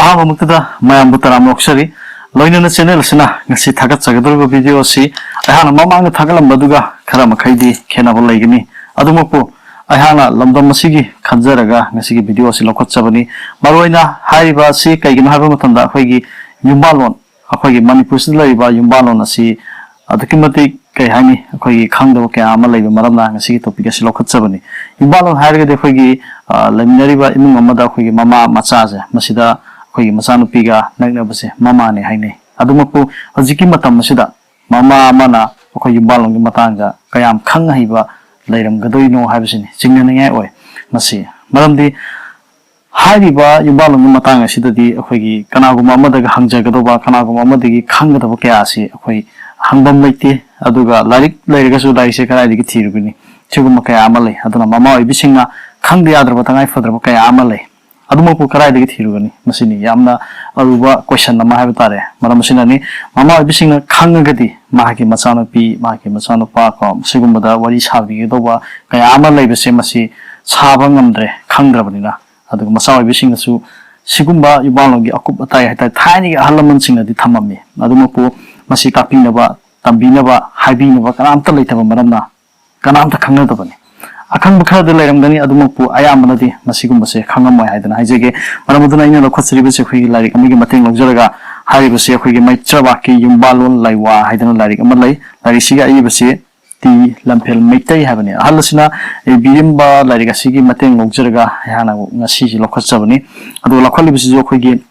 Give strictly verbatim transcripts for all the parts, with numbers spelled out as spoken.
ꯑꯍꯥꯟꯕꯃꯛꯇꯗ ꯃꯌꯥꯝꯕꯨ ꯇꯔꯥꯝꯅ ꯑꯣꯛꯆꯔꯤ꯫ ꯂꯣꯏꯅꯅ ꯆꯦꯅꯦꯜ ꯑꯁꯤꯅ ꯉꯁꯤ ꯊꯥꯒꯠꯆꯒꯗꯧꯔꯤꯕ ꯚꯤꯗꯤꯑꯣ ꯑꯁꯤ ꯑꯩꯍꯥꯛꯅ ꯃꯃꯥꯡꯗ ꯊꯥꯒꯠꯂꯝꯕꯗꯨꯒ ꯈꯔ ꯃꯈꯩꯗꯤ ꯈꯦꯠꯅꯕ ꯂꯩꯒꯅꯤ꯫ ꯑꯗꯨꯃꯛꯄꯨ ꯑꯩꯍꯥꯛꯅ ꯂꯝꯗꯝ ꯑꯁꯤꯒꯤ ꯈꯟꯖꯔꯒ ꯉꯁꯤꯒꯤ ꯚꯤꯗꯤꯑꯣ ꯑꯁꯤ ꯂꯧꯈꯠꯆꯕꯅꯤ꯫ ꯃꯔꯨꯑꯣꯏꯅ ꯍꯥꯏꯔꯤꯕ ꯑꯁꯤ ꯀꯩꯒꯤꯅꯣ ꯍꯥꯏꯕ ꯃꯇꯝꯗ ꯑꯩꯈꯣꯏꯒꯤ ꯌꯨꯝꯕꯥꯜꯂꯣꯟ, ꯑꯩꯈꯣꯏꯒꯤ ꯃꯅꯤꯄꯨꯔꯁꯤꯗ ꯂꯩꯔꯤꯕ ꯌꯨꯝꯕꯥꯜꯂꯣꯟ ꯑꯁꯤ ꯑꯗꯨꯛꯀꯤ ꯃꯇꯤꯛ, ꯀꯩ ꯍꯥꯏꯅꯤ, ꯑꯩꯈꯣꯏꯒꯤ ꯈꯪꯗꯕ ꯀꯌꯥ ꯑꯃ ꯂꯩꯕ ꯃꯔꯝꯅ ꯉꯁꯤꯒꯤ ꯇꯣꯄꯤꯛ ꯑꯁꯤ ꯂꯧꯈꯠꯆꯕꯅꯤ꯫ ꯌꯨꯝꯕꯥꯜꯂꯣꯟ ꯍꯥꯏꯔꯒꯗꯤ ꯑꯩꯈꯣꯏꯒꯤ, ꯑ, ꯂꯩꯃꯤꯟꯅꯔꯤꯕ ꯏꯃꯨꯡ ꯑꯃꯗ ꯑꯩꯈꯣꯏꯒꯤ ꯃꯃꯥ ꯃꯆꯥꯁꯦ, ꯃꯁꯤꯗ ꯑꯩꯈꯣꯏꯒꯤ ꯃꯆꯥꯅꯨꯄꯤꯒ ꯅꯛꯅꯕꯁꯦ ꯃꯃꯥꯅꯦ ꯍꯥꯏꯅꯩ꯫ ꯑꯗꯨꯃꯛꯄꯨ ꯍꯧꯖꯤꯛꯀꯤ ꯃꯇꯝ ꯑꯁꯤꯗ ꯃꯃꯥ ꯑꯃꯅ ꯑꯩꯈꯣꯏ ꯌꯨꯝꯕꯥꯜꯂꯣꯟꯒꯤ ꯃꯇꯥꯡꯗ ꯀꯌꯥꯝ ꯈꯪ ꯍꯩꯕ ꯂꯩꯔꯝꯒꯗꯣꯏꯅꯣ ꯍꯥꯏꯕꯁꯤꯅꯤ ꯆꯤꯡꯅꯅꯤꯡꯉꯥꯏ ꯑꯣꯏ꯫ ꯃꯁꯤ ꯃꯔꯝꯗꯤ ꯍꯥꯏꯔꯤꯕ ꯌꯨꯝꯕꯥꯜꯂꯣꯟꯒꯤ ꯃꯇꯥꯡ ꯑꯁꯤꯗꯗꯤ ꯑꯩꯈꯣꯏꯒꯤ ꯀꯅꯥꯒꯨꯝꯕ ꯑꯃꯗꯒ ꯍꯪꯖꯒꯗꯧꯕ, ꯀꯅꯥꯒꯨꯝꯕ ꯑꯃꯗꯒꯤ ꯈꯪꯒꯗꯕ ꯀꯌꯥ ꯑꯁꯤ ꯑꯩꯈꯣꯏ ꯍꯪꯐꯝ ꯂꯩꯇꯦ꯫ ꯑꯗꯨꯒ ꯂꯥꯏꯔꯤꯛ ꯂꯩꯔꯒꯁꯨ ꯂꯥꯏꯔꯤꯛꯁꯦ ꯀꯗꯥꯏꯗꯒꯤ ꯊꯤꯔꯨꯒꯅꯤ? ꯁꯤꯒꯨꯝꯕ ꯀꯌꯥ ꯑꯃ ꯂꯩ꯫ ꯑꯗꯨꯅ ꯃꯃꯥ ꯑꯣꯏꯕꯤꯁꯤꯡꯅ ꯈꯪꯗ ꯌꯥꯗ꯭ꯔꯕ, ꯇꯉꯥꯏ ꯐꯗ꯭ꯔꯕ ꯀꯌꯥ ꯑꯃ ꯂꯩ꯫ ꯑꯗꯨꯃꯛꯄꯨ ꯀꯗꯥꯏꯗꯒꯤ ꯊꯤꯔꯨꯒꯅꯤ? ꯃꯁꯤꯅꯤ ꯌꯥꯝꯅ ꯑꯔꯨꯕ ꯀꯣꯏꯁꯟ ꯑꯃ ꯍꯥꯏꯕ ꯇꯥꯔꯦ꯫ ꯃꯔꯝ ꯑꯁꯤꯅꯅꯤ, ꯃꯃꯥ ꯑꯣꯏꯕꯤꯁꯤꯡꯅ ꯈꯪꯉꯒꯗꯤ ꯃꯍꯥꯛꯀꯤ ꯃꯆꯥꯅꯨꯄꯤ, ꯃꯍꯥꯛꯀꯤ ꯃꯆꯥꯅꯨꯄꯥ ꯀꯣ, ꯁꯤꯒꯨꯝꯕꯗ ꯋꯥꯔꯤ ꯁꯥꯕꯤꯒꯗꯧꯕ ꯀꯌꯥ ꯑꯃ ꯂꯩꯕꯁꯦ ꯃꯁꯤ ꯁꯥꯕ ꯉꯝꯗ꯭ꯔꯦ, ꯈꯪꯗ꯭ꯔꯕꯅꯤꯅ꯫ ꯑꯗꯨꯒ ꯃꯆꯥ ꯑꯣꯏꯕꯤꯁꯤꯡꯅꯁꯨ ꯁꯤꯒꯨꯝꯕ ꯌꯨꯝꯕꯥꯜꯂꯣꯟꯒꯤ ꯑꯀꯨꯞ ꯑꯇꯥꯏ ꯍꯥꯏꯇꯥꯔꯦ, ꯊꯥꯏꯅꯒꯤ ꯑꯍꯜ ꯂꯃꯟꯁꯤꯡꯅꯗꯤ ꯊꯝꯃꯝꯃꯤ꯫ ꯑꯗꯨꯃꯛꯄꯨ ꯃꯁꯤ ꯇꯥꯛꯄꯤꯅꯕ, ꯇꯝꯕꯤꯅꯕ, ꯍꯥꯏꯕꯤꯅꯕ ꯀꯅꯥꯝꯇ ꯂꯩꯇꯕ ꯃꯔꯝꯅ ꯀꯅꯥꯝꯇ ꯈꯪꯅꯗꯕꯅꯤ꯫ ꯑꯈꯪꯕ ꯈꯔꯗꯤ ꯂꯩꯔꯝꯒꯅꯤ, ꯑꯗꯨꯃꯛꯄꯨ ꯑꯌꯥꯝꯕꯅꯗꯤ ꯃꯁꯤꯒꯨꯝꯕꯁꯦ ꯈꯪꯉꯝꯃꯣꯏ ꯍꯥꯏꯗꯅ ꯍꯥꯏꯖꯒꯦ꯫ ꯃꯔꯝ ꯑꯗꯨꯅ ꯑꯩꯅ ꯂꯧꯈꯠꯆꯔꯤꯕꯁꯦ ꯑꯩꯈꯣꯏꯒꯤ ꯂꯥꯏꯔꯤꯛ ꯑꯃꯒꯤ ꯃꯇꯦꯡ ꯂꯧꯖꯔꯒ, ꯍꯥꯏꯔꯤꯕꯁꯦ ꯑꯩꯈꯣꯏꯒꯤ ꯃꯩꯇ꯭ꯔꯕꯥꯛꯀꯤ ꯌꯨꯝꯕꯥꯜꯂꯣꯟ ꯂꯥꯏꯋꯥ ꯍꯥꯏꯗꯅ ꯂꯥꯏꯔꯤꯛ ꯑꯃ ꯂꯩ꯫ ꯂꯥꯏꯔꯤꯛꯁꯤꯒꯤ ꯑꯏꯕꯁꯤ ꯇꯤ ꯂꯝꯐꯦꯜ ꯃꯩꯇꯩ ꯍꯥꯏꯕꯅꯤ꯫ ꯑꯍꯜ ꯑꯁꯤꯅ ꯏꯕꯤꯔꯝꯕ ꯂꯥꯏꯔꯤꯛ ꯑꯁꯤꯒꯤ ꯃꯇꯦꯡ ꯂꯧꯖꯔꯒ ꯑꯩꯍꯥꯛꯅ ꯉꯁꯤꯁꯤ ꯂꯧꯈꯠꯆꯕꯅꯤ꯫ ꯑꯗꯨꯒ ꯂꯧꯈꯠꯂꯤꯕꯁꯤꯁꯨ ꯑꯩꯈꯣꯏꯒꯤ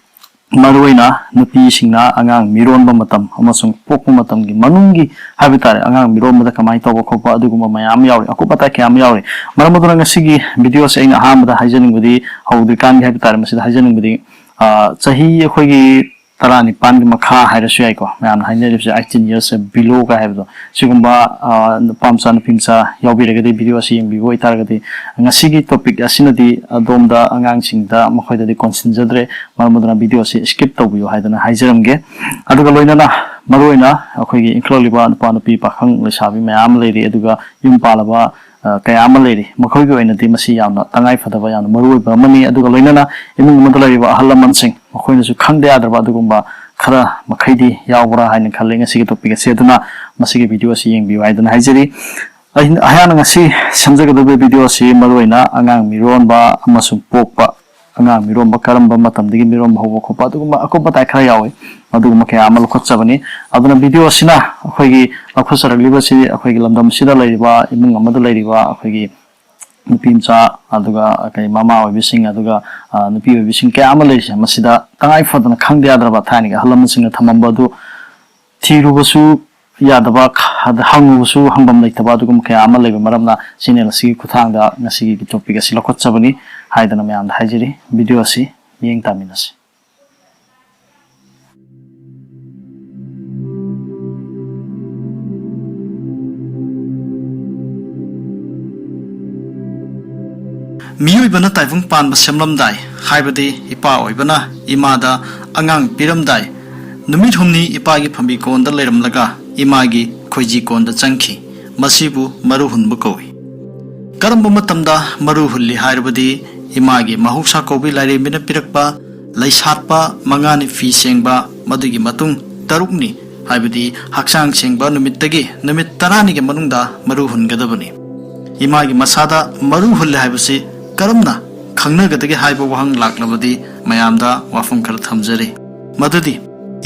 ꯃꯔꯨꯑꯣꯏꯅ ꯅꯨꯄꯤꯁꯤꯡꯅ ꯑꯉꯥꯡ ꯃꯤꯔꯣꯟꯕ ꯃꯇꯝ ꯑꯃꯁꯨꯡ ꯄꯣꯛꯄ ꯃꯇꯝꯒꯤ ꯃꯅꯨꯡꯒꯤ ꯍꯥꯏꯕ ꯇꯥꯔꯦ, ꯑꯉꯥꯡ ꯃꯤꯔꯣꯟꯕꯗ ꯀꯃꯥꯏꯅ ꯇꯧꯕ ꯈꯣꯠꯄ ꯑꯗꯨꯒꯨꯝꯕ ꯃꯌꯥꯝ ꯑꯃ ꯌꯥꯎꯔꯤ, ꯑꯀꯨꯞ ꯑꯇꯥꯏ ꯀꯌꯥ ꯑꯃ ꯌꯥꯎꯔꯤ꯫ ꯃꯔꯝ ꯑꯗꯨꯅ ꯉꯁꯤꯒꯤ ꯚꯤꯗꯤꯑꯣꯁꯦ ꯑꯩꯅ ꯑꯍꯥꯟꯕꯗ ꯍꯥꯏꯖꯅꯤꯡꯕꯗꯤ, ꯍꯧꯗ꯭ꯔꯤꯀꯥꯟꯒꯤ ꯍꯥꯏꯕ ꯇꯥꯔꯦ, ꯃꯁꯤꯗ ꯍꯥꯏꯖꯅꯤꯡꯕꯗꯤ, ꯑ, ꯆꯍꯤ ꯑꯩꯈꯣꯏꯒꯤ ꯇꯔꯥꯅꯤꯄꯥꯟꯒꯤ ꯃꯈꯥ ꯍꯥꯏꯔꯁꯨ ꯌꯥꯏꯀꯣ, ꯃꯌꯥꯝꯅ ꯍꯥꯏꯅꯔꯤꯕꯁꯦ eighteen years below ꯀ ꯍꯥꯏꯕꯗꯣ, ꯁꯤꯒꯨꯝꯕ, ꯑ, ꯅꯨꯄꯥ ꯃꯆꯥ ꯅꯨꯄꯤ ꯃꯆꯥ ꯌꯥꯎꯕꯤꯔꯒꯗꯤ, ꯚꯤꯗꯤꯑꯣ ꯑꯁꯤ ꯌꯦꯡꯕꯤꯕ ꯑꯣꯏꯇꯥꯔꯒꯗꯤ, ꯉꯁꯤꯒꯤ ꯇꯣꯄꯤꯛ ꯑꯁꯤꯅꯗꯤ ꯑꯗꯣꯝꯗ, ꯑꯉꯥꯡꯁꯤꯡꯗ, ꯃꯈꯣꯏꯗꯗꯤ ꯀꯣꯟꯁꯤꯟꯖꯗ꯭ꯔꯦ꯫ ꯃꯔꯝ ꯑꯗꯨꯅ ꯚꯤꯗꯤꯑꯣ ꯑꯁꯤ skip ꯇꯧꯕꯤꯌꯨ ꯍꯥꯏꯗꯅ ꯍꯥꯏꯖꯔꯝꯒꯦ꯫ ꯑꯗꯨꯒ ꯂꯣꯏꯅꯅ ꯃꯔꯨꯑꯣꯏꯅ ꯑꯩꯈꯣꯏꯒꯤ ꯏꯟꯈꯠꯂꯛꯂꯤꯕ ꯅꯨꯄꯥ ꯅꯨꯄꯤ ꯄꯥꯈꯪ ꯂꯩꯁꯥꯕꯤ ꯃꯌꯥꯝ ꯑꯃ ꯂꯩꯔꯤ, ꯑꯗꯨꯒ ꯌꯨꯝ ꯄꯥꯜꯂꯕ ꯑ, ꯀꯌꯥ ꯑꯃ ꯂꯩꯔꯤ꯫ ꯃꯈꯣꯏꯒꯤ ꯑꯣꯏꯅꯗꯤ ꯃꯁꯤ ꯌꯥꯝꯅ ꯇꯉꯥꯏ ꯐꯗꯕ, ꯌꯥꯝꯅ ꯃꯔꯨ ꯑꯣꯏꯕ ꯑꯃꯅꯤ꯫ ꯑꯗꯨꯒ ꯂꯣꯏꯅꯅ ꯏꯃꯨꯡ ꯑꯃꯗ ꯂꯩꯔꯤꯕ ꯑꯍꯜ ꯂꯃꯟꯁꯤꯡ, ꯃꯈꯣꯏꯅꯁꯨ ꯈꯪꯗ ꯌꯥꯗ꯭ꯔꯕ ꯑꯗꯨꯒꯨꯝꯕ ꯈꯔ ꯃꯈꯩꯗꯤ ꯌꯥꯎꯕ꯭ꯔꯥ ꯍꯥꯏꯅ ꯈꯜꯂꯤ ꯉꯁꯤꯒꯤ topic ꯑꯁꯤ꯫ ꯑꯗꯨꯅ ꯃꯁꯤꯒꯤ video ꯑꯁꯤ ꯌꯦꯡꯕꯤꯌꯨ ꯍꯥꯏꯗꯨꯅ ꯍꯥꯏꯖꯔꯤ꯫ ꯑꯩ-, ꯑꯩꯍꯥꯛꯅ ꯉꯁꯤ ꯁꯦꯝꯖꯒꯗꯧꯔꯤꯕ video ꯑꯁꯤ ꯃꯔꯨꯑꯣꯏꯅ ꯑꯉꯥꯡ ꯃꯤꯔꯣꯟꯕ ꯑꯃꯁꯨꯡ ꯄꯣꯛꯄ, ꯑꯉꯥꯡ ꯃꯤꯔꯣꯟꯕ ꯀꯔꯝꯕ ꯃꯇꯝꯗꯒꯤ ꯃꯤꯔꯣꯟꯕ ꯍꯧꯕ ꯈꯣꯠꯄ, ꯑꯗꯨꯒꯨꯝꯕ ꯑꯀꯨꯞ ꯑꯇꯥꯏ ꯈꯔ ꯌꯥꯎꯏ꯫ ꯑꯗꯨꯒꯨꯝꯕ ꯀꯌꯥ ꯑꯃ ꯂꯧꯈꯠꯆꯕꯅꯤ꯫ ꯑꯗꯨꯅ video ꯑꯁꯤꯅ ꯑꯩꯈꯣꯏꯒꯤ ꯂꯧꯈꯠꯆꯔꯛꯂꯤꯕꯁꯤ ꯑꯩꯈꯣꯏꯒꯤ ꯂꯝꯗꯝꯁꯤꯗ ꯂꯩꯔꯤꯕ ꯏꯃꯨꯡ ꯑꯃꯗ ꯂꯩꯔꯤꯕ ꯑꯩꯈꯣꯏꯒꯤ ꯅꯨꯄꯤ ꯃꯆꯥ, ꯑꯗꯨꯒ ꯀꯩ ꯃꯃꯥ ꯑꯣꯏꯕꯤꯁꯤꯡ, ꯑꯗꯨꯒ, ꯑ, ꯅꯨꯄꯤ ꯑꯣꯏꯕꯤꯁꯤꯡ ꯀꯌꯥ ꯑꯃ ꯂꯩꯔꯤꯁꯦ, ꯃꯁꯤꯗ ꯇꯉꯥꯏ ꯐꯗꯅ ꯈꯪꯗ ꯌꯥꯗ꯭ꯔꯕ ꯊꯥꯏꯅꯒꯤ ꯑꯍꯜ ꯂꯃꯟꯁꯤꯡꯅ ꯊꯝꯃꯝꯕ ꯑꯗꯨ ꯊꯤꯔꯨꯕꯁꯨ ꯌꯥꯗꯕ, ꯑꯗ ꯍꯪꯉꯨꯕꯁꯨ ꯍꯪꯐꯝ ꯂꯩꯇꯕ ꯑꯗꯨꯒꯨꯝꯕ ꯀꯌꯥ ꯑꯃ ꯂꯩꯕ ꯃꯔꯝꯅ channel ꯑꯁꯤꯒꯤ ꯈꯨꯠꯊꯥꯡꯗ ꯉꯁꯤꯒꯤ topic ꯑꯁꯤ ꯂꯧꯈꯠꯆꯕꯅꯤ ꯍꯥꯏꯗꯅ ꯃꯌꯥꯝꯗ ꯍꯥꯏꯖꯔꯤ꯫ Video ꯑꯁꯤ ꯃꯤꯠꯌꯦꯡ ꯇꯥꯃꯤꯟꯅꯁꯤ꯫ ꯃꯤꯑꯣꯏꯕꯅ ꯇꯥꯏꯕꯪ ꯄꯥꯟꯕ ꯁꯦꯝꯂꯝꯗꯥꯏ, ꯍꯥꯏꯕꯗꯤ ꯏꯄꯥ ꯑꯣꯏꯕꯅ ꯏꯃꯥꯗ ꯑꯉꯥꯡ ꯄꯤꯔꯝꯗꯥꯏ, ꯅꯨꯃꯤꯠ ꯍꯨꯝꯅꯤ ꯏꯄꯥꯒꯤ ꯐꯝꯕꯤ ꯀꯣꯟꯗ ꯂꯩꯔꯝꯂꯒ ꯏꯃꯥꯒꯤ ꯈꯣꯏꯖꯤ ꯀꯣꯟꯗ ꯆꯪꯈꯤ꯫ ꯃꯁꯤꯕꯨ ꯃꯔꯨ ꯍꯨꯟꯕ ꯀꯧꯏ꯫ ꯀꯔꯝꯕ ꯃꯇꯝꯗ ꯃꯔꯨ ꯍꯨꯜꯂꯤ ꯍꯥꯏꯔꯕꯗꯤ, ꯏꯃꯥꯒꯤ ꯃꯍꯧꯁꯥ ꯀꯧꯕꯤ ꯂꯥꯏꯔꯦꯝꯕꯤꯅ ꯄꯤꯔꯛꯄ ꯂꯩꯁꯥꯠꯄ ꯃꯉꯥꯅꯤ ꯐꯤ ꯁꯦꯡꯕ, ꯃꯗꯨꯒꯤ ꯃꯇꯨꯡ ꯇꯔꯨꯛꯅꯤ, ꯍꯥꯏꯕꯗꯤ ꯍꯛꯆꯥꯡ ꯁꯦꯡꯕ ꯅꯨꯃꯤꯠꯇꯒꯤ ꯅꯨꯃꯤꯠ ꯇꯔꯥꯅꯤꯒꯤ ꯃꯅꯨꯡꯗ ꯃꯔꯨ ꯍꯨꯟꯒꯗꯕꯅꯤ꯫ ꯏꯃꯥꯒꯤ ꯃꯁꯥꯗ ꯃꯔꯨ ꯍꯨꯜꯂꯦ ꯍꯥꯏꯕꯁꯤ ꯀꯔꯝꯅ ꯈꯪꯅꯒꯗꯒꯦ ꯍꯥꯏꯕ ꯋꯥꯍꯪ ꯂꯥꯛꯂꯕꯗꯤ, ꯃꯌꯥꯝꯗ ꯋꯥꯐꯝ ꯈꯔ ꯊꯝꯖꯔꯤ꯫ ꯃꯗꯨꯗꯤ,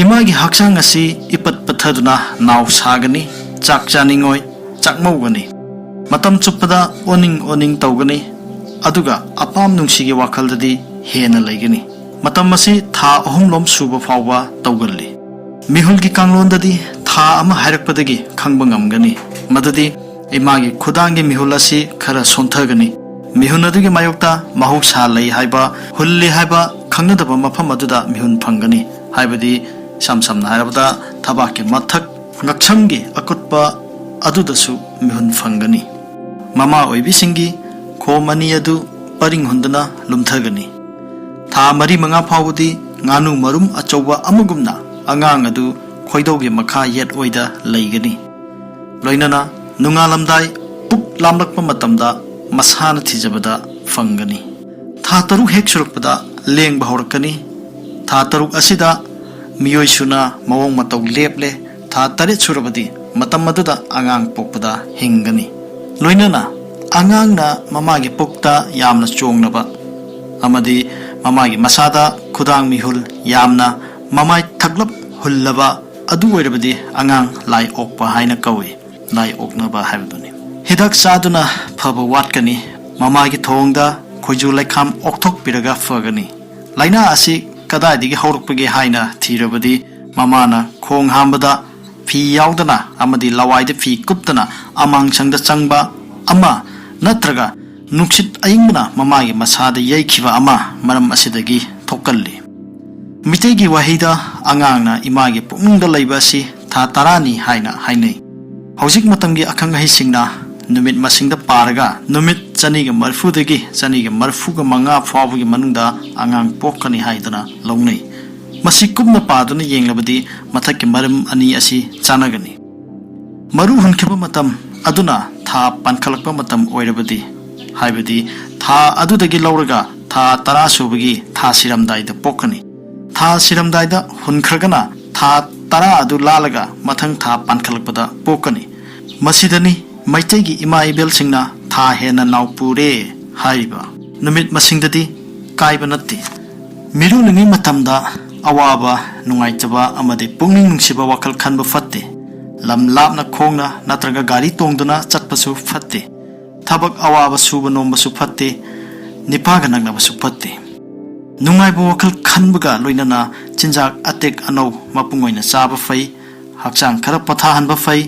ꯏꯃꯥꯒꯤ ꯍꯛꯆꯥꯡ ꯑꯁꯤ ꯏꯄꯠ ꯄꯠꯊꯗꯨꯅ ꯅꯥꯎ ꯁꯥꯒꯅꯤ, ꯆꯥꯛ ꯆꯥꯅꯤꯡꯉꯣꯏ, ꯆꯥꯛꯃꯧꯒꯅꯤ꯫ ꯃꯇꯝ ꯆꯨꯞꯄꯗ ꯑꯣꯅꯤꯡ ꯑꯣꯅꯤꯡ ꯇꯧꯒꯅꯤ, ꯑꯗꯨꯒ ꯑꯄꯥꯝ ꯅꯨꯡꯁꯤꯒꯤ ꯋꯥꯈꯜꯗꯗꯤ ꯍꯦꯟꯅ ꯂꯩꯒꯅꯤ꯫ ꯃꯇꯝ ꯑꯁꯤ ꯊꯥ ꯑꯍꯨꯝꯂꯣꯝ ꯁꯨꯕ ꯐꯥꯎꯕ ꯇꯧꯒꯜꯂꯤ꯫ ꯃꯤꯍꯨꯜꯒꯤ ꯀꯥꯡꯂꯣꯟꯗꯗꯤ ꯊꯥ ꯑꯃ ꯍꯥꯏꯔꯛꯄꯗꯒꯤ ꯈꯪꯕ ꯉꯝꯒꯅꯤ ꯃꯗꯨꯗꯤ ꯏꯃꯥꯒꯤ ꯈꯨꯗꯥꯡꯒꯤ ꯃꯤꯍꯨꯜ ꯑꯁꯤ ꯈꯔ ꯁꯣꯟꯊꯒꯅꯤ꯫ ꯃꯤꯍꯨꯟ ꯑꯗꯨꯒꯤ ꯃꯥꯌꯣꯛꯇ ꯃꯍꯧꯁꯥ ꯂꯩ ꯍꯥꯏꯕ, ꯍꯨꯜꯂꯤ ꯍꯥꯏꯕ ꯈꯪꯅꯗꯕ ꯃꯐꯝ ꯑꯗꯨꯗ ꯃꯤꯍꯨꯟ ꯐꯪꯒꯅꯤ꯫ ꯍꯥꯏꯕꯗꯤ, ꯏꯁꯝ ꯁꯝꯅ ꯍꯥꯏꯔꯕꯗ, ꯊꯕꯥꯛꯀꯤ ꯃꯊꯛ, ꯉꯛꯁꯝꯒꯤ ꯑꯀꯨꯠꯄ ꯑꯗꯨꯗꯁꯨ ꯃꯤꯍꯨꯟ ꯐꯪꯒꯅꯤ꯫ ꯃꯃꯥ ꯑꯣꯏꯕꯤꯁꯤꯡꯒꯤ ꯈꯣꯝ ꯑꯅꯤ ꯑꯗꯨ ꯄꯔꯤꯡ ꯍꯨꯟꯗꯨꯅ ꯂꯨꯝꯊꯒꯅꯤ꯫ ꯊꯥ ꯃꯔꯤ ꯃꯉꯥ ꯐꯥꯎꯕꯗꯤ ꯉꯥꯅꯨ ꯃꯔꯨꯝ ꯑꯆꯧꯕ ꯑꯃꯒꯨꯝꯅ ꯑꯉꯥꯡ ꯑꯗꯨ ꯈꯣꯏꯗꯧꯒꯤ ꯃꯈꯥ ꯌꯦꯠ ꯑꯣꯏꯗ ꯂꯩꯒꯅꯤ꯫ ꯂꯣꯏꯅꯅ ꯅꯣꯡꯉꯥꯜꯂꯝꯗꯥꯏ ꯄꯨꯛ ꯂꯥꯝꯂꯛꯄ ꯃꯇꯝꯗ ꯃꯁꯥꯅ ꯊꯤꯖꯕꯗ ꯐꯪꯒꯅꯤ꯫ ꯊꯥ ꯇꯔꯨꯛ ꯍꯦꯛ ꯁꯨꯔꯛꯄꯗ ꯂꯦꯡꯕ ꯍꯧꯔꯛꯀꯅꯤ꯫ ꯊꯥ ꯇꯔꯨꯛ ꯑꯁꯤꯗ ꯃꯤꯑꯣꯏ ꯁꯨꯅ ꯃꯑꯣꯡ ꯃꯇꯧ ꯂꯦꯞꯂꯦ꯫ ꯊꯥ ꯇꯔꯦꯠ ꯁꯨꯔꯕꯗꯤ ꯃꯇꯝ ꯑꯗꯨꯗ ꯑꯉꯥꯡ ꯄꯣꯛꯄꯗ ꯍꯤꯡꯒꯅꯤ꯫ ꯂꯣꯏꯅꯅ ꯑꯉꯥꯡꯅ ꯃꯃꯥꯒꯤ ꯄꯨꯛꯇ ꯌꯥꯝꯅ ꯆꯣꯡꯂꯕ ꯑꯃꯗꯤ ꯃꯃꯥꯒꯤ ꯃꯁꯥꯗ ꯈꯨꯗꯥꯡ ꯃꯤꯍꯨꯜ ꯌꯥꯝꯅ ꯃꯃꯥꯏ ꯊꯛꯂꯞ ꯍꯨꯜꯂꯕ ꯑꯗꯨ ꯑꯣꯏꯔꯕꯗꯤ ꯑꯉꯥꯡ ꯂꯥꯏ ꯑꯣꯛꯄ ꯍꯥꯏꯅ ꯀꯧꯏ꯫ ꯂꯥꯏ ꯑꯣꯛꯅꯕ ꯍꯥꯏꯕꯗꯨꯅꯤ꯫ ꯍꯤꯗꯥꯛ ꯆꯥꯗꯨꯅ ꯐꯕ ꯋꯥꯠꯀꯅꯤ꯫ ꯃꯃꯥꯒꯤ ꯊꯑꯣꯡꯗ ꯈꯣꯏꯖꯨ ꯂꯩꯈꯥꯝ ꯑꯣꯛꯊꯣꯛꯄꯤꯔꯒ ꯐꯒꯅꯤ꯫ ꯂꯥꯏꯅꯥ ꯑꯁꯤ ꯀꯗꯥꯏꯗꯒꯤ ꯍꯧꯔꯛꯄꯒꯦ ꯍꯥꯏꯅ ꯊꯤꯔꯕꯗꯤ ꯃꯃꯥꯅ ꯈꯣꯡ ꯍꯥꯝꯕꯗ ꯐꯤ ꯌꯥꯎꯗꯅ ꯑꯃꯗꯤ ꯂꯋꯥꯏꯗ ꯐꯤ ꯀꯨꯞꯇꯅ ꯑꯃꯥꯡꯁꯪꯗ ꯆꯪꯕ ꯑꯃ ꯅꯠꯇ꯭ꯔꯒ ꯅꯨꯡꯁꯤꯠ ꯑꯏꯪꯕꯅ ꯃꯃꯥꯒꯤ ꯃꯁꯥꯗ ꯌꯩꯈꯤꯕ ꯑꯃ ꯃꯔꯝ ꯑꯁꯤꯗꯒꯤ ꯊꯣꯛꯀꯜꯂꯤ꯫ ꯃꯤꯇꯩꯒꯤ ꯋꯥꯍꯩꯗ ꯑꯉꯥꯡꯅ ꯏꯃꯥꯒꯤ ꯄꯨꯛꯅꯨꯡꯗ ꯂꯩꯕ ꯑꯁꯤ ꯊꯥ ꯇꯔꯥꯅꯤ ꯍꯥꯏꯅ ꯍꯥꯏꯅꯩ꯫ ꯍꯧꯖꯤꯛ ꯃꯇꯝꯒꯤ ꯑꯈꯪ ꯑꯍꯩꯁꯤꯡꯅ ꯅꯨꯃꯤꯠ ꯃꯁꯤꯡꯗ ꯄꯥꯔꯒ ꯅꯨꯃꯤꯠ ꯆꯅꯤꯒ ꯃꯔꯤꯐꯨꯗꯒꯤ ꯆꯅꯤꯒ ꯃꯔꯤꯐꯨꯒ ꯃꯉꯥ ꯐꯥꯎꯕꯒꯤ ꯃꯅꯨꯡꯗ ꯑꯉꯥꯡ ꯄꯣꯛꯀꯅꯤ ꯍꯥꯏꯗꯨꯅ ꯂꯧꯅꯩ꯫ ꯃꯁꯤ ꯀꯨꯞꯅ ꯄꯥꯗꯨꯅ ꯌꯦꯡꯂꯕꯗꯤ ꯃꯊꯛꯀꯤ ꯃꯔꯝ ꯑꯅꯤ ꯑꯁꯤ ꯆꯥꯟꯅꯒꯅꯤ꯫ ꯃꯔꯨ ꯍꯨꯟꯈꯤꯕ ꯃꯇꯝ ꯑꯗꯨꯅ ꯊꯥ ꯄꯥꯟꯈꯠꯂꯛꯄ ꯃꯇꯝ ꯑꯣꯏꯔꯕꯗꯤ, ꯍꯥꯏꯕꯗꯤ ꯊꯥ ꯑꯗꯨꯗꯒꯤ ꯂꯧꯔꯒ ꯊꯥ ꯇꯔꯥ ꯁꯨꯕꯒꯤ ꯊꯥ ꯁꯤꯔꯝꯗꯥꯏꯗ ꯄꯣꯛꯀꯅꯤ꯫ ꯊꯥ ꯁꯤꯔꯝꯗꯥꯏꯗ ꯍꯨꯟꯈ꯭ꯔꯒꯅ ꯊꯥ ꯇꯔꯥ ꯑꯗꯨ ꯂꯥꯜꯂꯒ ꯃꯊꯪ ꯊꯥ ꯄꯥꯟꯈꯠꯂꯛꯄꯗ ꯄꯣꯛꯀꯅꯤ꯫ ꯃꯁꯤꯗꯅꯤ ꯃꯩꯇꯩꯒꯤ ꯏꯃꯥ ꯏꯕꯦꯜꯁꯤꯡꯅ ꯊꯥ ꯍꯦꯟꯅ ꯅꯥꯎꯄꯨꯔꯦ ꯍꯥꯏꯔꯤꯕ꯫ ꯅꯨꯃꯤꯠ ꯃꯁꯤꯡꯗꯗꯤ ꯀꯥꯏꯕ ꯅꯠꯇꯦ꯫ ꯃꯤꯔꯣꯜꯂꯤꯉꯩ ꯃꯇꯝꯗ ꯑꯋꯥꯕ, ꯅꯨꯡꯉꯥꯏꯇꯕ ꯑꯃꯗꯤ ꯄꯨꯛꯅꯤꯡ ꯅꯨꯡꯁꯤꯕ ꯋꯥꯈꯜ ꯈꯟꯕ ꯐꯠꯇꯦ꯫ ꯂꯝ ꯂꯥꯞꯅ ꯈꯣꯡꯅ ꯅꯠꯇ꯭ꯔꯒ ꯒꯥꯔꯤ ꯇꯣꯡꯗꯨꯅ ꯆꯠꯄꯁꯨ ꯐꯠꯇꯦ꯫ ꯊꯕꯛ ꯑꯋꯥꯕ ꯁꯨꯕ ꯅꯣꯝꯕꯁꯨ ꯐꯠꯇꯦ꯫ ꯅꯤꯄꯥꯒ ꯅꯛꯅꯕꯁꯨ ꯐꯠꯇꯦ꯫ ꯅꯨꯡꯉꯥꯏꯕ ꯋꯥꯈꯜ ꯈꯟꯕꯒ ꯂꯣꯏꯅꯅ ꯆꯤꯟꯖꯥꯛ ꯑꯇꯦꯛ ꯑꯅꯧ ꯃꯄꯨꯡ ꯑꯣꯏꯅ ꯆꯥꯕ ꯐꯩ꯫ ꯍꯛꯆꯥꯡ ꯈꯔ ꯄꯣꯊꯥꯍꯟꯕ ꯐꯩ꯫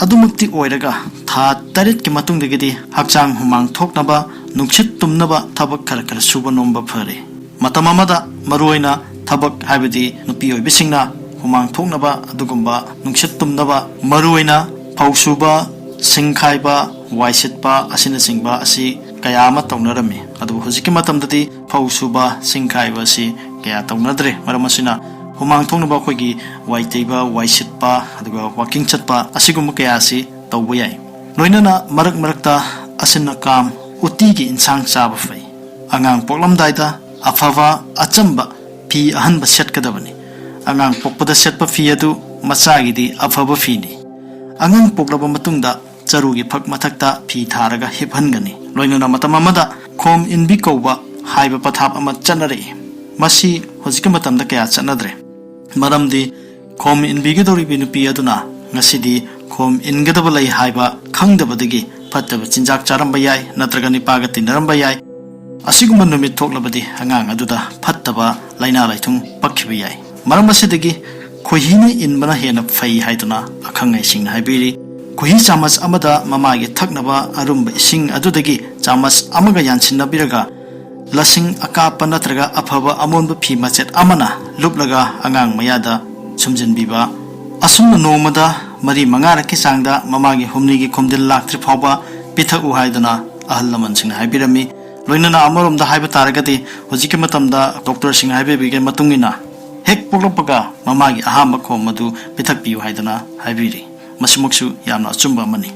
ꯑꯗꯨꯃꯛꯇꯤ ꯑꯣꯏꯔꯒ ꯊꯥ ꯇꯔꯦꯠꯀꯤ ꯃꯇꯨꯡꯗꯒꯤꯗꯤ ꯍꯛꯆꯥꯡ ꯍꯨꯃꯥꯡ ꯊꯣꯛꯅꯕ, ꯅꯨꯡꯁꯤꯠ ꯇꯨꯝꯅꯕ ꯊꯕꯛ ꯈꯔ ꯈꯔ ꯁꯨꯕ ꯅꯣꯝꯕ ꯐꯔꯦ꯫ ꯃꯇꯝ ꯑꯃꯗ ꯃꯔꯨꯑꯣꯏꯅ ꯊꯕꯛ ꯍꯥꯏꯕꯗꯤ ꯅꯨꯄꯤ ꯑꯣꯏꯕꯤꯁꯤꯡꯅ ꯍꯨꯃꯥꯡ ꯊꯣꯛꯅꯕ ꯑꯗꯨꯒꯨꯝꯕ ꯅꯨꯡꯁꯤꯠ ꯇꯨꯝꯅꯕ ꯃꯔꯨꯑꯣꯏꯅ ꯐꯧ ꯁꯨꯕ, ꯁꯤꯡ ꯈꯥꯏꯕ, ꯋꯥꯏ ꯁꯤꯠꯄ ꯑꯁꯤꯅꯆꯤꯡꯕ ꯑꯁꯤ ꯀꯌꯥ ꯑꯃ ꯇꯧꯅꯔꯝꯃꯤ꯫ ꯑꯗꯨꯕꯨ ꯍꯧꯖꯤꯛꯀꯤ ꯃꯇꯝꯗꯗꯤ ꯐꯧ ꯁꯨꯕ, ꯁꯤꯡ ꯈꯥꯏꯕ ꯑꯁꯤ ꯀꯌꯥ ꯇꯧꯅꯗ꯭ꯔꯦ꯫ ꯃꯔꯝ ꯑꯁꯤꯅ ꯍꯨꯃꯥꯡ ꯊꯣꯛꯅꯕ ꯑꯩꯈꯣꯏꯒꯤ ꯋꯥꯏ ꯇꯩꯕ, ꯋꯥꯏ ꯁꯤꯠꯄ, ꯑꯗꯨꯒ ꯋꯥꯀꯤꯡ ꯆꯠꯄ ꯑꯁꯤꯒꯨꯝꯕ ꯀꯌꯥ ꯑꯁꯤ ꯇꯧꯕ ꯌꯥꯏ꯫ ꯂꯣꯏꯅꯅ ꯃꯔꯛ ꯃꯔꯛꯇ ꯑꯁꯤꯟ ꯑꯀꯥꯝ, ꯎꯇꯤꯒꯤ ꯏꯟꯁꯥꯡ ꯆꯥꯕ ꯐꯩ꯫ ꯑꯉꯥꯡ ꯄꯣꯛꯂꯝꯗꯥꯏꯗ ꯑꯐꯕ ꯑꯆꯝꯕ ꯐꯤ ꯑꯍꯟꯕ ꯁꯦꯠꯀꯗꯕꯅꯤ꯫ ꯑꯉꯥꯡ ꯄꯣꯛꯄꯗ ꯁꯦꯠꯄ ꯐꯤ ꯑꯗꯨ ꯃꯆꯥꯒꯤꯗꯤ ꯑꯐꯕ ꯐꯤꯅꯤ꯫ ꯑꯉꯥꯡ ꯄꯣꯛꯂꯕ ꯃꯇꯨꯡꯗ ꯆꯔꯨꯒꯤ ꯐꯛ ꯃꯊꯛꯇ ꯐꯤ ꯊꯥꯔꯒ ꯍꯤꯞꯍꯟꯒꯅꯤ꯫ ꯂꯣꯏꯅꯅ ꯃꯇꯝ ꯑꯃꯗ ꯈꯣꯝ ꯏꯟꯕꯤ ꯀꯧꯕ ꯍꯥꯏꯕ ꯄꯊꯥꯞ ꯑꯃ ꯆꯠꯅꯔꯛꯏ꯫ ꯃꯁꯤ ꯍꯧꯖꯤꯛꯀꯤ ꯃꯇꯝꯗ ꯀꯌꯥ ꯆꯠꯅꯗ꯭ꯔꯦ꯫ ꯃꯔꯝꯗꯤ ꯈꯣꯝ ꯏꯟꯕꯤꯒꯗꯧꯔꯤꯕꯤ ꯅꯨꯄꯤ ꯑꯗꯨꯅ ꯉꯁꯤꯗꯤ ꯈꯣꯝ ꯏꯟꯒꯗꯕ ꯂꯩ ꯍꯥꯏꯕ ꯈꯪꯗꯕꯗꯒꯤ ꯐꯠꯇꯕ ꯆꯤꯟꯖꯥꯛ ꯆꯥꯔꯝꯕ ꯌꯥꯏ, ꯅꯠꯇ꯭ꯔꯒ ꯅꯤꯄꯥꯒ ꯇꯤꯟꯅꯔꯝꯕ ꯌꯥꯏ꯫ ꯑꯁꯤꯒꯨꯝꯕ ꯅꯨꯃꯤꯠ ꯊꯣꯛꯂꯕꯗꯤ ꯑꯉꯥꯡ ꯑꯗꯨꯗ ꯐꯠꯇꯕ ꯂꯥꯏꯅꯥ ꯂꯥꯏꯊꯨꯡ ꯄꯛꯈꯤꯕ ꯌꯥꯏ꯫ ꯃꯔꯝ ꯑꯁꯤꯗꯒꯤ ꯈꯣꯏꯍꯤꯅ ꯏꯟꯕꯅ ꯍꯦꯟꯅ ꯐꯩ ꯍꯥꯏꯗꯨꯅ ꯑꯈꯪ ꯑꯍꯩꯁꯤꯡꯅ ꯍꯥꯏꯕꯤꯔꯤ꯫ ꯈꯣꯏꯍꯤ ꯆꯥꯃꯁ ꯑꯃꯗ ꯃꯃꯥꯒꯤ ꯊꯛꯅꯕ ꯑꯔꯨꯝꯕ ꯏꯁꯤꯡ ꯑꯗꯨꯗꯒꯤ ꯆꯥꯃꯁ ꯑꯃꯒ ꯌꯥꯟꯁꯤꯟꯅꯕꯤꯔꯒ ꯂꯁꯤꯡ ꯑꯀꯥꯞꯄ ꯅꯠꯇ꯭ꯔꯒ ꯑꯐꯕ ꯑꯃꯣꯟꯕ ꯐꯤ ꯃꯆꯦꯠ ꯑꯃꯅ ꯂꯨꯞꯂꯒ ꯑꯉꯥꯡ ꯃꯌꯥꯗ ꯁꯨꯝꯖꯤꯟꯕꯤꯕ꯫ ꯑꯁꯨꯝꯅ ꯅꯣꯡꯃꯗ ꯃꯔꯤ ꯃꯉꯥꯔꯛꯀꯤ ꯆꯥꯡꯗ ꯃꯃꯥꯒꯤ ꯍꯨꯝꯅꯤꯒꯤ ꯈꯣꯝꯖꯤꯜ ꯂꯥꯛꯇ꯭ꯔꯤ ꯐꯥꯎꯕ ꯄꯤꯊꯛꯎ ꯍꯥꯏꯗꯨꯅ ꯑꯍꯜ ꯂꯃꯟꯁꯤꯡꯅ ꯍꯥꯏꯕꯤꯔꯝꯃꯤ꯫ ꯂꯣꯏꯅꯅ ꯑꯃꯔꯣꯝꯗ ꯍꯥꯏꯕ ꯇꯥꯔꯒꯗꯤ ꯍꯧꯖꯤꯛꯀꯤ ꯃꯇꯝꯗ ꯗꯣꯛꯇꯔꯁꯤꯡꯅ ꯍꯥꯏꯕꯤꯕꯒꯤ ꯃꯇꯨꯡ ꯏꯟꯅ ꯍꯦꯛ ꯄꯣꯛꯂꯛꯄꯒ ꯃꯃꯥꯒꯤ ꯑꯍꯥꯟꯕ ꯈꯣꯝ ꯑꯗꯨ ꯄꯤꯊꯛꯄꯤꯌꯨ ꯍꯥꯏꯗꯨꯅ ꯍꯥꯏꯕꯤꯔꯤ꯫ ꯃꯁꯤꯃꯛꯁꯨ ꯌꯥꯝꯅ ꯑꯆꯨꯝꯕ ꯑꯃꯅꯤ꯫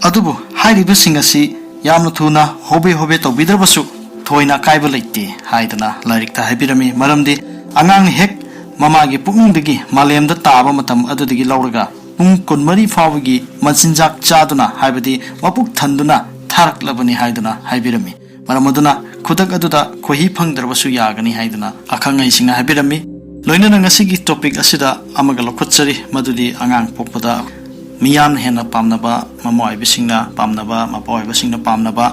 ꯑꯗꯨꯕꯨ ꯍꯥꯏꯔꯤꯕꯁꯤꯡ ꯑꯁꯤ ꯌꯥꯝꯅ ꯊꯨꯅ ꯍꯣꯕꯦ ꯍꯣꯕꯦ ꯇꯧꯕꯤꯗ꯭ꯔꯕꯁꯨ ꯊꯣꯏꯅ ꯑꯀꯥꯏꯕ ꯂꯩꯇꯦ ꯍꯥꯏꯗꯅ ꯂꯥꯏꯔꯤꯛꯇ ꯍꯥꯏꯕꯤꯔꯝꯃꯤ꯫ ꯃꯔꯝꯗꯤ ꯑꯉꯥꯡꯅ ꯍꯦꯛ ꯃꯃꯥꯒꯤ ꯄꯨꯛꯅꯨꯡꯗꯒꯤ ꯃꯥꯂꯦꯝꯗ ꯇꯥꯕ ꯃꯇꯝ ꯑꯗꯨꯗꯒꯤ ꯂꯧꯔꯒ ꯄꯨꯡ ꯀꯨꯟꯃꯔꯤ ꯐꯥꯎꯕꯒꯤ ꯃꯆꯤꯟꯖꯥꯛ ꯆꯥꯗꯨꯅ, ꯍꯥꯏꯕꯗꯤ ꯃꯄꯨꯛ ꯊꯟꯗꯨꯅ ꯊꯥꯔꯛꯂꯕꯅꯤ ꯍꯥꯏꯗꯨꯅ ꯍꯥꯏꯕꯤꯔꯝꯃꯤ꯫ ꯃꯔꯝ ꯑꯗꯨꯅ ꯈꯨꯗꯛ ꯑꯗꯨꯗ ꯈꯣꯏꯍꯤ ꯐꯪꯗ꯭ꯔꯕꯁꯨ ꯌꯥꯒꯅꯤ ꯍꯥꯏꯗꯨꯅ ꯑꯈꯪ ꯑꯍꯩꯁꯤꯡꯅ ꯍꯥꯏꯕꯤꯔꯝꯃꯤ꯫ ꯂꯣꯏꯅꯅ ꯉꯁꯤꯒꯤ ꯇꯣꯄꯤꯛ ꯑꯁꯤꯗ ꯑꯃꯒ ꯂꯧꯈꯠꯆꯔꯤ, ꯃꯗꯨꯗꯤ ꯑꯉꯥꯡ ꯄꯣꯛꯄꯗ ꯃꯤꯌꯥꯝꯅ ꯍꯦꯟꯅ ꯄꯥꯝꯅꯕ, ꯃꯃꯥ ꯑꯣꯏꯕꯁꯤꯡꯅ ꯄꯥꯝꯅꯕ, ꯃꯄꯥ ꯑꯣꯏꯕꯁꯤꯡꯅ ꯄꯥꯝꯅꯕ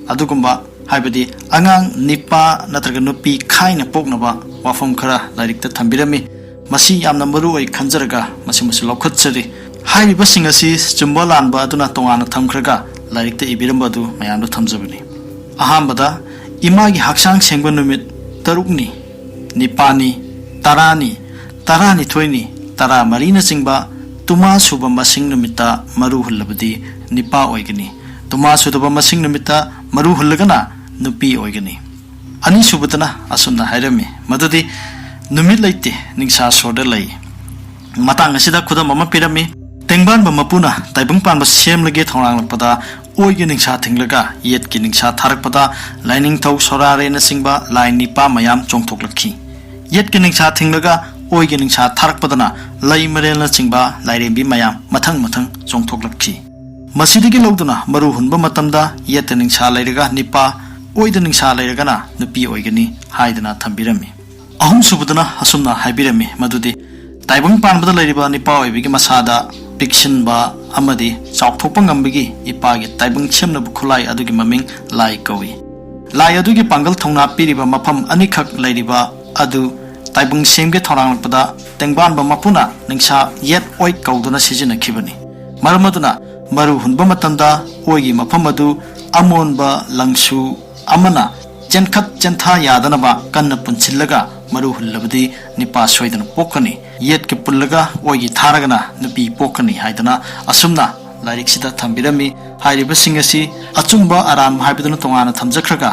ꯑꯗꯨꯒꯨꯝꯕ, ꯍꯥꯏꯕꯗꯤ ꯑꯉꯥꯡ ꯅꯤꯄꯥ ꯅꯠꯇ꯭ꯔꯒ ꯅꯨꯄꯤ ꯈꯥꯏꯅ ꯄꯣꯛꯅꯕ ꯋꯥꯐꯝ ꯈꯔ ꯂꯥꯏꯔꯤꯛꯇ ꯊꯝꯕꯤꯔꯝꯃꯤ꯫ ꯃꯁꯤ ꯌꯥꯝꯅ ꯃꯔꯨ ꯑꯣꯏ ꯈꯟꯖꯔꯒ ꯃꯁꯤꯃꯁꯨ ꯂꯧꯈꯠꯆꯔꯤ꯫ ꯍꯥꯏꯔꯤꯕꯁꯤꯡ ꯑꯁꯤ ꯆꯨꯝꯕ ꯂꯥꯟꯕ ꯑꯗꯨꯅ ꯇꯣꯉꯥꯟꯅ ꯊꯝꯈ꯭ꯔꯒ ꯂꯥꯏꯔꯤꯛꯇ ꯏꯕꯤꯔꯝꯕ ꯑꯗꯨ ꯃꯌꯥꯝꯗ ꯊꯝꯖꯕꯅꯤ꯫ ꯑꯍꯥꯟꯕꯗ, ꯏꯃꯥꯒꯤ ꯍꯛꯆꯥꯡ ꯁꯦꯡꯕ ꯅꯨꯃꯤꯠ ꯇꯔꯨꯛꯅꯤ, ꯅꯤꯄꯥꯜꯅꯤ, ꯇꯔꯥꯅꯤ, ꯇꯔꯥꯅꯤꯊꯣꯏꯅꯤ, ꯇꯔꯥꯃꯔꯤꯅꯆꯤꯡꯕ ꯇꯨꯃꯥ ꯁꯨꯕ ꯃꯁꯤꯡ ꯅꯨꯃꯤꯠꯇ ꯃꯔꯨ ꯍꯨꯜꯂꯕꯗꯤ ꯅꯤꯄꯥ ꯑꯣꯏꯒꯅꯤ꯫ ꯇꯨꯃꯥ ꯁꯨꯗꯕ ꯃꯁꯤꯡ ꯅꯨꯃꯤꯠꯇ ꯃꯔꯨ ꯍꯨꯜꯂꯒꯅ ꯅꯨꯄꯤ ꯑꯣꯏꯒꯅꯤ꯫ ꯑꯅꯤꯁꯨꯕꯗꯅ ꯑꯁꯨꯝꯅ ꯍꯥꯏꯔꯝꯃꯤ, ꯃꯗꯨꯗꯤ ꯅꯨꯃꯤꯠ ꯂꯩꯇꯦ, ꯅꯤꯡꯁꯥ ꯁꯣꯔꯗ ꯂꯩ꯫ ꯃꯇꯥꯡ ꯑꯁꯤꯗ ꯈꯨꯗꯝ ꯑꯃ ꯄꯤꯔꯝꯃꯤ꯫ ꯇꯦꯡꯕꯥꯟꯕ ꯃꯄꯨꯅ ꯇꯥꯏꯕꯪ ꯄꯥꯟꯕ ꯁꯦꯝꯂꯒꯦ ꯊꯧꯔꯥꯡꯂꯛꯄꯗ, ꯑꯣꯏꯒꯤ ꯅꯤꯡꯁꯥ ꯊꯤꯡꯂꯒ ꯌꯦꯠꯀꯤ ꯅꯤꯡꯁꯥ ꯊꯥꯔꯛꯄꯗ, ꯂꯥꯏꯅꯤꯡꯊꯧ ꯁꯣꯔꯥꯔꯦꯅꯆꯤꯡꯕ ꯂꯥꯏ ꯅꯤꯄꯥ ꯃꯌꯥꯝ ꯆꯣꯡꯊꯣꯛꯂꯛꯈꯤ꯫ ꯌꯦꯠꯀꯤ ꯅꯤꯡꯁꯥ ꯊꯤꯡꯂꯒ ꯑꯣꯏꯒꯤ ꯅꯤꯡꯁꯥ ꯊꯥꯔꯛꯄꯗꯅ ꯂꯩ ꯃꯔꯦꯜꯅꯆꯤꯡꯕ ꯂꯥꯏꯔꯦꯝꯕꯤ ꯃꯌꯥꯝ ꯃꯊꯪ ꯃꯊꯪ ꯆꯣꯡꯊꯣꯛꯂꯛꯈꯤ꯫ ꯃꯁꯤꯗꯒꯤ ꯂꯧꯗꯨꯅ ꯃꯔꯨ ꯍꯨꯟꯕ ꯃꯇꯝꯗ ꯌꯦꯠꯇ ꯅꯤꯡꯁꯥ ꯂꯩꯔꯒ ꯅꯤꯄꯥ, ꯑꯣꯏꯗ ꯅꯤꯡꯁꯥ ꯂꯩꯔꯒꯅ ꯅꯨꯄꯤ ꯑꯣꯏꯒꯅꯤ ꯍꯥꯏꯗꯅ ꯊꯝꯕꯤꯔꯝꯃꯤ꯫ ꯑꯍꯨꯝꯁꯨꯕꯗꯅ ꯑꯁꯨꯝꯅ ꯍꯥꯏꯕꯤꯔꯝꯃꯤ ꯃꯗꯨꯗꯤ, ꯇꯥꯏꯕꯪ ꯄꯥꯟꯕꯗ ꯂꯩꯔꯤꯕ ꯅꯤꯄꯥ ꯑꯣꯏꯕꯤꯒꯤ ꯃꯁꯥꯗ ꯄꯤꯛꯁꯤꯟꯕ ꯑꯃꯗꯤ ꯆꯥꯎꯊꯣꯛꯄ ꯉꯝꯕꯒꯤ ꯏꯄꯥꯒꯤ ꯇꯥꯏꯕꯪ ꯁꯦꯝꯅꯕ ꯈꯨꯠꯂꯥꯏ ꯑꯗꯨꯒꯤ ꯃꯃꯤꯡ ꯂꯥꯏ ꯀꯧꯏ꯫ ꯂꯥꯏ ꯑꯗꯨꯒꯤ ꯄꯥꯡꯒꯜ ꯊꯧꯅꯥ ꯄꯤꯔꯤꯕ ꯃꯐꯝ ꯑꯅꯤꯈꯛ ꯂꯩꯔꯤꯕ ꯑꯗꯨ ꯇꯥꯏꯕꯪ ꯁꯦꯝꯒꯦ ꯊꯧꯔꯥꯡꯂꯛꯄꯗ ꯇꯦꯡꯕꯥꯟꯕ ꯃꯄꯨꯅ ꯅꯤꯡꯁꯥ ꯌꯦꯠ ꯑꯣꯏ ꯀꯧꯗꯨꯅ ꯁꯤꯖꯤꯟꯅꯈꯤꯕꯅꯤ꯫ ꯃꯔꯝ ꯑꯗꯨꯅ ꯃꯔꯨ ꯍꯨꯟꯕ ꯃꯇꯝꯗ ꯑꯣꯏꯒꯤ ꯃꯐꯝ ꯑꯗꯨ ꯑꯃꯣꯟꯕ ꯂꯪꯁꯨ ꯑꯃꯅ ꯆꯦꯟꯈꯠ ꯆꯦꯟꯊꯥ ꯌꯥꯗꯅꯕ ꯀꯟꯅ ꯄꯨꯟꯁꯤꯜꯂꯒ ꯃꯔꯨ ꯍꯨꯜꯂꯕꯗꯤ ꯅꯤꯄꯥ ꯁꯣꯏꯗꯅ ꯄꯣꯛꯀꯅꯤ꯫ ꯌꯦꯠꯀꯤ ꯄꯨꯜꯂꯒ ꯑꯣꯏꯒꯤ ꯊꯥꯔꯒꯅ ꯅꯨꯄꯤ ꯄꯣꯛꯀꯅꯤ ꯍꯥꯏꯗꯅ ꯑꯁꯨꯝꯅ ꯂꯥꯏꯔꯤꯛꯁꯤꯗ ꯊꯝꯕꯤꯔꯝꯃꯤ꯫ ꯍꯥꯏꯔꯤꯕꯁꯤꯡ ꯑꯁꯤ ꯑꯆꯨꯝꯕ ꯑꯔꯥꯟꯕ ꯍꯥꯏꯕꯗꯨꯅ ꯇꯣꯉꯥꯟꯅ ꯊꯝꯖꯈ꯭ꯔꯒ,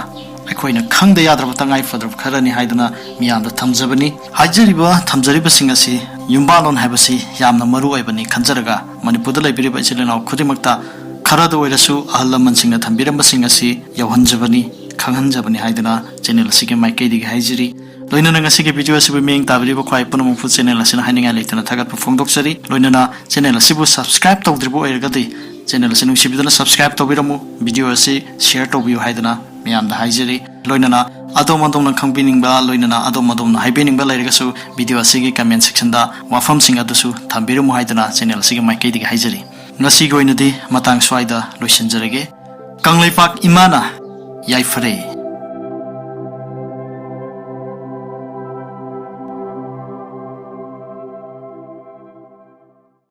ꯑꯩꯈꯣꯏꯅ ꯈꯪꯗ ꯌꯥꯗ꯭ꯔꯕ ꯇꯉꯥꯏ ꯐꯗ꯭ꯔꯕ ꯈꯔꯅꯤ ꯍꯥꯏꯗꯨꯅ ꯃꯤꯌꯥꯝꯗ ꯊꯝꯖꯕꯅꯤ꯫ ꯍꯥꯏꯖꯔꯤꯕ ꯊꯝꯖꯔꯤꯕꯁꯤꯡ ꯑꯁꯤ ꯌꯨꯝꯕꯥꯜꯂꯣꯟ ꯍꯥꯏꯕꯁꯤ ꯌꯥꯝꯅ ꯃꯔꯨ ꯑꯣꯏꯕꯅꯤ ꯈꯟꯖꯔꯒ, ꯃꯅꯤꯄꯨꯔꯗ ꯂꯩꯕꯤꯔꯤꯕ ꯏꯆꯤꯜ ꯏꯅꯥꯎ ꯈꯨꯗꯤꯡꯃꯛꯇ ꯈꯔꯗ ꯑꯣꯏꯔꯁꯨ ꯑꯍꯜ ꯂꯃꯟꯁꯤꯡꯅ ꯊꯝꯕꯤꯔꯝꯕꯁꯤꯡ ꯑꯁꯤ ꯌꯧꯍꯟꯖꯕꯅꯤ, ꯈꯪꯍꯟꯖꯕꯅꯤ ꯍꯥꯏꯗꯨꯅ ꯆꯦꯅꯦꯜ ꯑꯁꯤꯒꯤ ꯃꯥꯏꯀꯩꯗꯒꯤ ꯍꯥꯏꯖꯔꯤ꯫ ꯂꯣꯏꯅꯅ ꯉꯁꯤꯒꯤ ꯚꯤꯗꯤꯑꯣ ꯑꯁꯤꯕꯨ ꯃꯤꯠꯌꯦꯡ ꯇꯥꯕꯤꯔꯤꯕ ꯈ꯭ꯋꯥꯏ ꯄꯨꯝꯅꯃꯛꯄꯨ ꯆꯦꯅꯦꯜ ꯑꯁꯤꯅ ꯍꯥꯏꯅꯤꯡꯉꯥꯏ ꯂꯩꯇꯅ ꯊꯥꯒꯠꯄ ꯐꯣꯡꯗꯣꯛꯆꯔꯤ꯫ ꯂꯣꯏꯅꯅ ꯆꯦꯅꯦꯜ ꯑꯁꯤꯕꯨ ꯁꯕꯁꯀ꯭ꯔꯥꯏꯕ ꯇꯧꯗ꯭ꯔꯤꯕ ꯑꯣꯏꯔꯒꯗꯤ, ꯆꯦꯅꯦꯜ ꯑꯁꯤ ꯅꯨꯡꯁꯤꯕꯤꯗꯨꯅ ꯁꯕꯁꯀ꯭ꯔꯥꯏꯕ ꯇꯧꯕꯤꯔꯝꯃꯨ, ꯚꯤꯗꯤꯑꯣ ꯑꯁꯤ ꯁꯤꯌꯔ ꯇꯧꯕꯤꯌꯨ ꯍꯥꯏꯗꯨꯅ ꯃꯤꯌꯥꯝꯗ ꯍꯥꯏꯖꯔꯤ꯫ ꯂꯣꯏꯅꯅ ꯑꯗꯣꯝ ꯑꯗꯣꯝꯅ ꯈꯪꯕꯤꯅꯤꯡꯕ, ꯂꯣꯏꯅꯅ ꯑꯗꯣꯝ ꯑꯗꯣꯝꯅ ꯍꯥꯏꯕꯤꯅꯤꯡꯕ ꯂꯩꯔꯒꯁꯨ, ꯚꯤꯗꯤꯑꯣ ꯑꯁꯤꯒꯤ ꯀꯃꯦꯟ ꯁꯦꯛꯁꯟꯗ ꯋꯥꯐꯝꯁꯤꯡ ꯑꯗꯨꯁꯨ ꯊꯝꯕꯤꯔꯝꯃꯨ ꯍꯥꯏꯗꯨꯅ ꯆꯦꯅꯦꯜ ꯑꯁꯤꯒꯤ ꯃꯥꯏꯀꯩꯗꯒꯤ ꯍꯥꯏꯖꯔꯤ꯫ ꯉꯁꯤꯒꯤ ꯑꯣꯏꯅꯗꯤ ꯃꯇꯥꯡ ꯁ꯭ꯋꯥꯏꯗ ꯂꯣꯏꯁꯤꯟꯖꯔꯒꯦ꯫ ꯀꯪꯂꯩꯄꯥꯛ ꯏꯃꯥꯅ ꯌꯥꯏꯐꯔꯦ꯫